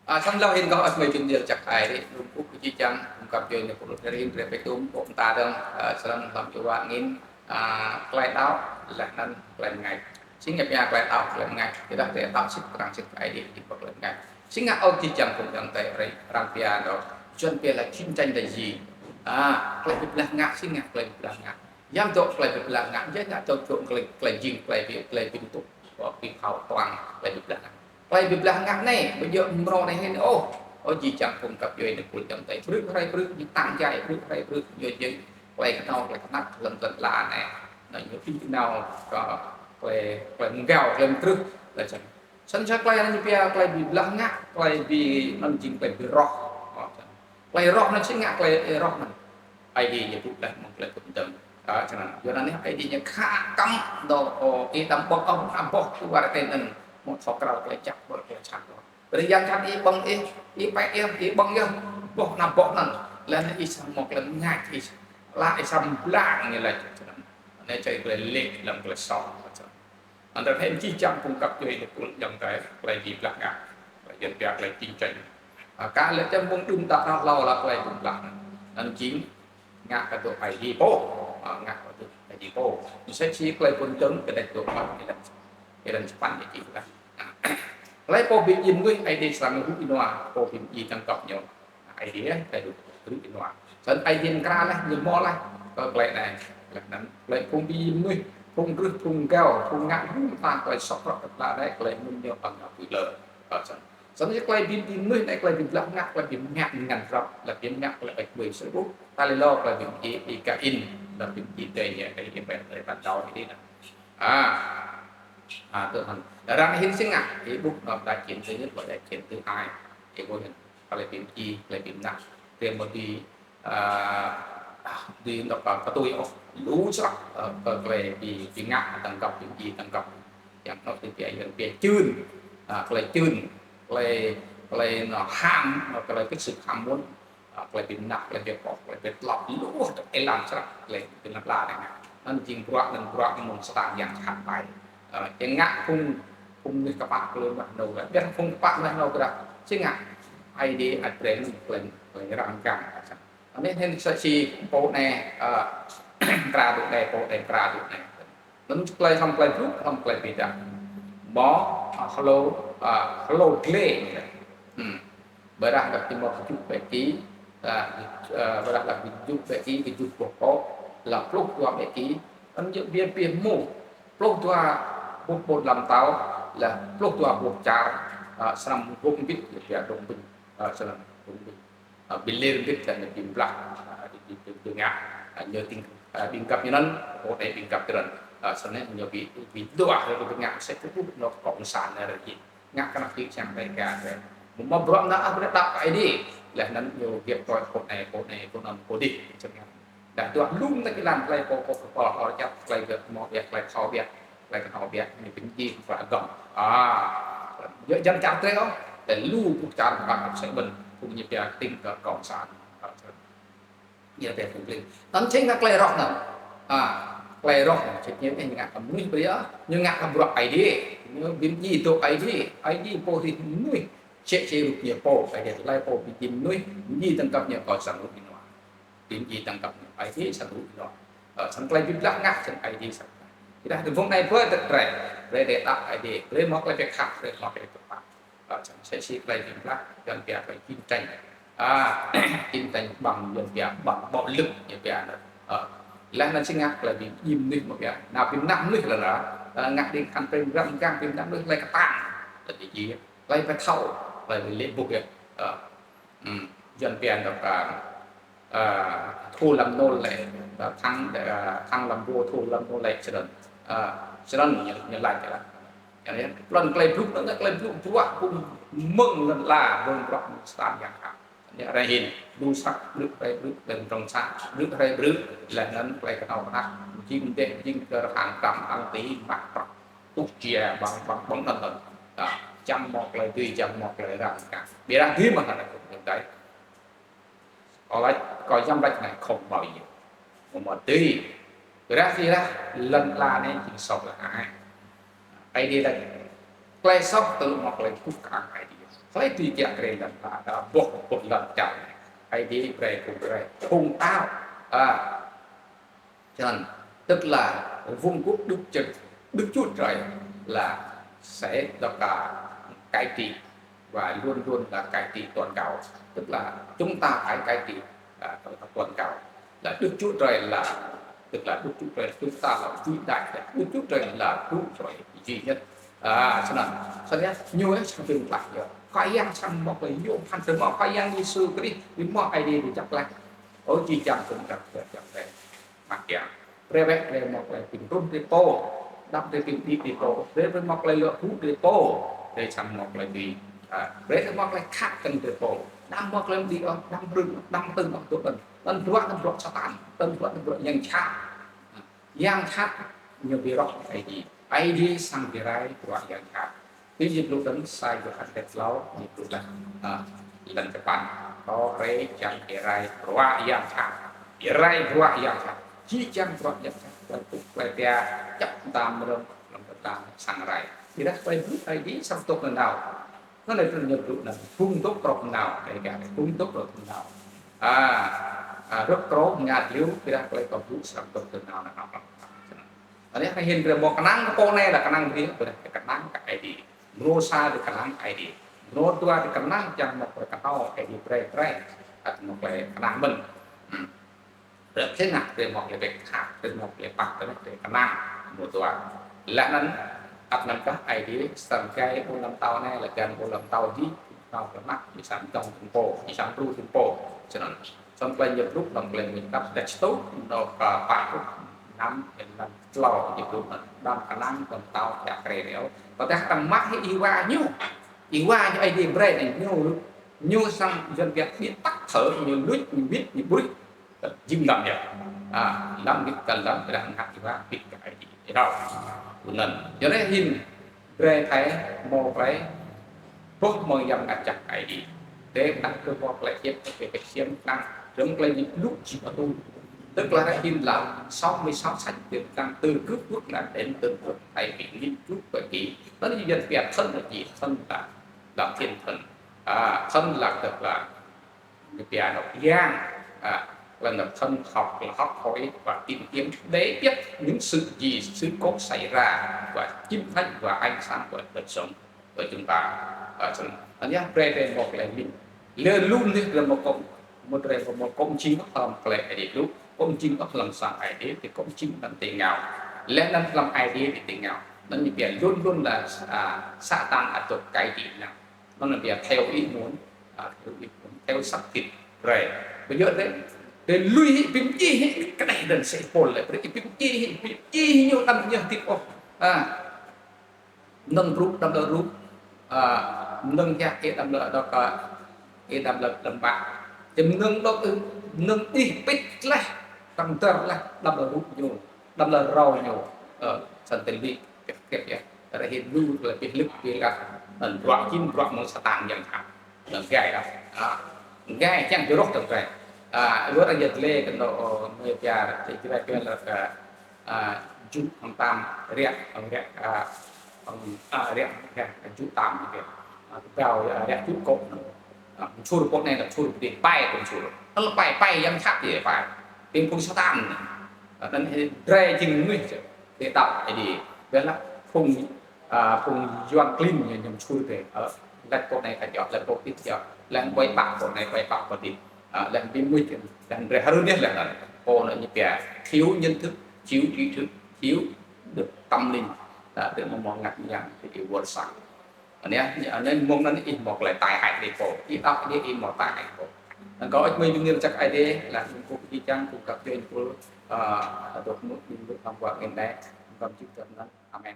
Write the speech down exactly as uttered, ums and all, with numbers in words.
A, snăn lŏ hĭn kâo ăt mei jŭm dil čăk ai, lŭm uk kơ jih jang, kum kăp joi ne pul rin re pe tum, pok mta dơ̆ng, a, snăn lăm jua ngin, a, klei đăo, leh anăn klei mngač. Si ngă pia klei đăo, klei mngač, ƀiădah klei đăo sĭt, arăng sĭt ai di, di pok klei mngač. Si ngă ôh jih jang kum dơ̆ng tei, rei, arăng pia dôk, juăn pia là chiến tranh là gì? A, klei bi blah ngă, si ngă klei bi blah ngă. Yang dôk klei bi blah ngă, yang ngă dôk dôk klei, klei jing, klei bi, klei bi tuk, bi phao tuang, klei bi blah ngă. Klei bi blah ngă anei, ƀu djŏ mrâo anei hĭn ôh. Ơ jih jang phung găp djuê anei pul ayŏng adei. Brư̆ hrei brư̆, ñu tăng jai, brư̆ hrei brư̆, ñu jing klei knhâo, klei knhăk, lăn lăn ala anei. Anăn ñu ih nao kơ klei, klei mgao, klei mkrưh, leh anăn. Snăn sa klei anăn ñu pia klei bi blah ngă, klei bi anăn jing klei bi roh. Klei roh anăn si ngă klei roh anăn. Aê Diê ñu ƀuh leh mơ̆ng klei kŭm dơ̆ng. A, snăn. Yua anăn Aê Diê ñu khă kăm dôk, ơ, ih đăm ƀơ̆ng ôh, aboh tu war ten anăn. Mâo thâo krao klei jăk, ƀơ̆ng klei jhat. Brei yang jhat ih ƀơ̆ng ih, ih pĕ ih, ih ƀơ̆ng ih, boh anăn boh anăn. Leh anăn ih srăng mâo klei mngač ih. Leh ih srăng blang ñu leh snăn. Anei čai klei lĕ lăm klei soh. Anăn hĭn jih jang phung găp djuê anei pul ayŏng adei, klei bi blah ngă, klei yuăn pia klei chiến tranh. A, ka lĕ čăm phung đưm đă hlâo leh klei bi blah. Anăn jing ngă kơ dôk Aê Diê pô, a, ngă kơ dôk Aê Diê pô. Msĕ si klei kŭm dơ̆ng kơ dôk mă, êlan, êlan sa păn ñu čih lah. Hlei pô bi mdjiê mnuih Aê Diê srăng rŭ ênua, pô bi mdjiê dơ̆ng găp ñu. Aê Diê, klei rŭ, rŭ ênua. Snăn Aê Diê mkra leh, ñu mâo leh, kơ klei anei. Leh anăn, klei phung bi mdjiê mnuih, phung krưh, phung mgao, phung ngă lu mta klei soh prŏk kơ tla anei, klei mŭn ñu ƀăng ngă pui lơ. Ơ, snăn. Snăn si klei bi mdjiê mnuih anei, klei bi blah ngă, klei bi mngač ngăn drăp, klei bi mngač, klei ƀač ƀuê srŭ, ta lĕ lŏ klei bi mdjiê Y-Kain, klei bi mdjiê dê ñu, klei bi mdjiê ban đầu ini anăn. A. A, tơ hăn. Arăng hĭn si ngă, ih ƀuh nŏ đại diện thứ nhất và đại diện thứ hai. Ih ƀuh hĭn, klei bi mdjiê, klei bi mnah. Drei mâo dưi, a, dưi nŏ kơ, kơ tui ôh. Lu srăng, ơ, kơ klei bi, bi ngă dơ̆ng găp, bi mdjiê dơ̆ng găp. Yang nŏ dưi pia, yang pia čưn. A, klei čưn. Klei, klei nŏ ham, nŏ klei kơ sự ham muốn. A, klei bi mnah, klei bi pŏk, klei bi tlŏk, lu êlan srăng, klei bi mnah la anei ngă. Anăn jing bruă, anăn bruă mơ̆ng Satan yang jhat ƀai. A, jing ngă phung, phung mnuih kpă klei mah nô, ƀiădah phung kpă mah nô ƀiădah si ngă. Aê Diê ăt brei anăn klei, klei răng răng. Anei hĭn sa si pô anei, a, mkra dôk anei, pô anei mkra dôk anei. Anăn klei hlăm klei blŭ, hlăm klei bi êdah. Mâo, a, hlô, a, hlô dlê. Hmm. Ƀiădah găp ti mâo kjuh bĕ ki, a, a, ƀiădah găp kjuh bĕ ki, kjuh boh pô, leh pluh dua bĕ ki, anăn ñu bi bi mâo, pluh dua boh ƀuôn ala mtao, leh pluh dua boh čar, a, srăng boh mbĭt, ñu pia dŏng ƀĭng, a, srăng dŏng ƀĭng. A, bi lĕ mbĭt leh ñu bi blah, a, bi, bi, bi, bi ngă, a, ñu tĭng, a, ƀĭng găp ñu anăn, pô anei ƀĭng găp ñu anăn. A, snăn ñu bi, bi duah, bi ngă, msĕ si ƀuh nŏ cộng sản anei rei. Ngă kơ anak čư̆ čiăng đei ka drei. Mâo bruă mnă ah brei đăo kơ Aê Diê. Leh anăn ñu giăp tui pô anei, pô anei, pô anăn, pô dih. Dah duah lŭm leh êlan klei pô, pô, pô, pô, hŏr čăp, klei gơ̆ mâo ƀiă, klei thâo ƀiă, klei knhâo ƀiă, ñu bi mdjiê, klei agăm. A, yua jăn čar drei ôh. Leh lu ƀuh čar mkăn ăt sĕ ƀơ̆n, phung ñu pia tĭng kơ cộng sản. Ñu pia phung klin. Anăn jing ngă klei roh anăn. A, klei roh anăn, jing ñu ngă kơ mnuih brei, ñu ngă kơ bruă Aê Diê. Ñu bi mdjiê dôk Aê Diê, Aê Diê pô hrih mnuih. Čĕ čĕ rup ñu pô, Aê Diê hlei pô bi mdjiê mnuih, mdjiê dơ̆ng găp ñu kơ srăng rŭ ênua. Bi mdjiê dơ̆ng găp ñu, Aê Diê srăng rŭ ênua. Ơ, snăn klei bi blah ngă, snăn Aê Diê srăng. Ƀiădah ti phung anei brei tơdah drei, brei đăo Aê Diê, brei mâo klei bi khăp, brei mâo klei bi pap. Ơ, snăn msĕ si klei bi blah, yuăn pia klei chiến tranh. A, chiến tranh bằng, yuăn pia bằng bạo lực, ñu pia anăn. Ơ, leh anăn si ngă klei bi mdjiê mnuih mâo pia. Nao bi mnah mnuih leh anăn, ơ, ngă đĭng kăn prĕng răm gang bi mnah mnuih klei ktang. Leh anăn jing, klei bi thâo, klei bi lĕ ƀuh yơh. Ơ, hmm, yuăn pia anăn, ơ, thua làm nô lệ, ơ, thắng, ơ, thắng làm vua, thua làm nô lệ, snăn. Ơ, snăn ñu, ñu lač leh. Anăn, plăn klei blŭ, anăn klei blŭ, bruă, phung mơ̆ng lăn ala, mơ̆ng bruă, mơ̆ng Satan yang khăp. Anăn, rei hĭn, lu srăng, blŭ, rei blŭ, leh anăn trong sa, blŭ, rei blŭ, leh anăn klei knhâo knhăk, jing deh, jing kơ hang kăm, hang ti, mă prăk, tuh jia, ƀăng, ƀăng, ƀăng, anăn, anăn. Dah, čiăng mâo klei dưi, čiăng mâo klei răng, kah. Ƀiădah dưi mơh, anăn, anăn, anăn, Kâo lač, kâo jăm lač anei không bao giờ. Mâo mâo dưi. Ƀiădah, ƀiădah, lăn ala anei jing soh leh ai. Aê Diê lač, Klei soh tơl mâo klei kkuh kơ Aê Diê. Klei tui kiă kriê lăn ala, boh, boh lăn čar. Aê Diê brei kơ drei phung đăo. À, cho nên, tức là vương quốc Đức Chúa, Đức Chúa Trời là sẽ được, à, cai trị và luôn luôn là cai trị toàn cầu. Tức là chúng ta phải cai trị, à, toàn cầu. Là Đức Chúa Trời là, tức là Đức Chúa Trời chúng ta là vĩ đại, Đức Chúa Trời là cứu rỗi duy nhất. À, snăn, snăn ñu snăn pin tlak ñu. Khua Yang snăn mâo klei ñu phan tơ mâo Khua Yang Yêsu Krist, bi mâo Aê Diê bi jăk leh. Ơ, jih jang phung đăo, jăk leh. Mă yang. Brei wĕ, brei mâo klei pin trŭn drei pô. Đăp drei pin đĭ drei pô. Brei, brei mâo klei lŏ hu drei pô. Drei snăn mâo klei bi, à, brei drei mâo klei khăp kơ drei pô. Đăm mâo klei đĭ ôh, đăm brưng, đăm tưng ôh, tŭ đăm. Đăm bruă, đăm bruă Satan, đăm bruă, đăm bruă yang jhat. Yang jhat ñu bi roh Aê Diê. Aê Diê srăng bi rai bruă yang jhat. Ti ñu blŭ dơ̆ng sa Yôhan kdrêč tlâo, ñu blŭ leh, à, lăn dơpăn. Kâo hriê čiăng bi rai bruă yang jhat. Bi rai bruă yang jhat. Jih jang bruă yang jhat. Klei tŭ, klei tia, čăp mtam rơ̆ng, hlăm dơ̆ng srăng rai. Ƀiădah klei blŭ Aê Diê srăng dôk nanao. Anăn lĕ tui ñu blŭ anăn, phung dôk truh nanao, kơ kơ phung dôk truh nanao. À, à, rơ̆k krô ngă liu, ƀiădah klei kâo blŭ srăng dôk nanao, nanao. Anei hĭn drei mâo knang kơ pô anei leh knang dih, ƀiădah knang kơ Aê Diê. Mrô sa drei knang Aê Diê. Mrô dua drei knang čiăng mâo klei knhâo Aê Diê brei, brei. Ăt mâo klei knang mơ̆n. Hmm. Drei snăn, drei mâo klei bĕ khăp, drei mâo klei păk, drei, drei knang. Mrô dua. Leh anăn, ăt anăn kah Aê Diê, srăng gai ƀuôn ala mtao anei, leh găn ƀuôn ala mtao dih, mtao kơ mă, ñu srăng dŏng dơ̆ng pô, ñu srăng đru dơ̆ng pô. Snăn. Snăn klei ñu blŭ, hlăm klei mĭn kăp, dăč tŭ, nŏ kơ pă tŭ, năm, êlan tlâo, ñu blŭ, đăm knang, đăm mtao, čiăng krê reo. Tơdah đăm mă hĕ êwa ñu. Êwa ñu Aê Diê brei anei ñu, ñu srăng jăn biă biă tăk thơ, ñu luč, ñu wĭt, ñu ƀuh. Jing đăm ya. À, lăm wĭt kơ lăm, ƀiădah ngă êwa, wĭt kơ Aê Diê. Êrâo. Snăn. Yua anei hĭn, drei thâo mâo klei, boh mơ̆ng Yang Mngăt Jăk Aê Diê. Drei đăo kơ mâo klei êbat, klei ksiêm năng, drei mâo klei ñu blŭ jing atu. Tức là hĭn là sáu mươi sáu sách Tiên Lành từ Cựu Ước là đến Tân Ước thay vì Nghìn Ước Cũ. Đó là nhân Việt thân là gì? Thân là, là thiên thần. À, thân là tức là Ñu pia anôk yang, à, là anôk thần học, là học hỏi và tìm kiếm để biết những sự gì, sự có xảy ra và chính thánh và ánh sáng của đời sống của chúng ta. À, snăn, anei brei drei mâo klei mĭn. Leh lu leh drei mâo kŏ, mâo drei mâo, mâo kŏ jing hlăm klei Aê Diê blŭ, kŏ jing hlăm sang Aê Diê, ti kŏ jing hlăm ti êngao. Leh anăn hlăm Aê Diê ti êngao. Anăn ñu pia luôn luôn là, à, Satan ăt dôk cai trị năng. Anăn ñu pia theo ý muốn, à, theo ý muốn, theo xác thịt drei. Ƀiădah drei, drei lui hĕ, bi mdjiê hĕ, kđeh dơ̆ng si Pôl leh, drei bi mdjiê hĕ, bi mdjiê hĕ ñu đăm ñu hdĭp ôh. À, mnơ̆ng brŭ đăm lŏ rŭ, à, mnơ̆ng jăk ih đăm lŏ dôk, ih đăm lŏ lăm bă. Ti mnơ̆ng dôk, mnơ̆ng ih pĭt leh, đăm dơr leh, đăm lŏ rŭ ñu. Đăm lŏ rao ñu, ơ, snăn ti lui, kiăp, kiăp ya. Ară hĭn lu klei bi hlĭk bi lăk, anăn bruă jing bruă mơ̆ng Satan yang jhat. Anăn gai dah. À, gai čiăng bi roh tơ̆ng gai. À, lu ară yăl dliê kơ anôk, ơ, mơi pia, ti Jrai pia leh kơ, à, jŭ hŏng tam, riă, hŏng riă, à, hŏng, à, riă, riă, jŭ tam, riă. À, kbao, à, riă jŭ kŏ. À, mčhur pô anei, mčhur pô dih, pai kơ mčhur. Anăn pai, pai yang jhat dih, pai. Ti phung Satan. Anăn drei jing mnuih, drei đăo Aê Diê. Ƀiădah phung, à, phung Yuăn klin ñu, ñu mčhur drei. Ơ, leh pô anei ka jŏk, leh pô dih jŏk. Leh quay bak pô anei, quay bak pô dih. À, leh bi mnuih, leh drei hrui dih leh anăn. Pô anăn ñu pia thiếu nhận thức, thiếu trí thức, thiếu được tâm linh. À, drei mâo mơ̆ng ngă yang, drei wơr sang. Anei, anei mơ̆ng anăn ih mâo klei tai hăt drei pô. Ih đăo Aê Diê ih mâo tai hăt pô. Anăn kâo ăt mơi bi mni lač jăk Aê Diê, leh anăn kơ jih jang, kơ găp djuê ñu pul, à, dôk mŭt, mŭt hlăm wăl ngĭn anei, kăm čĭt dơ̆ng anăn. Amen.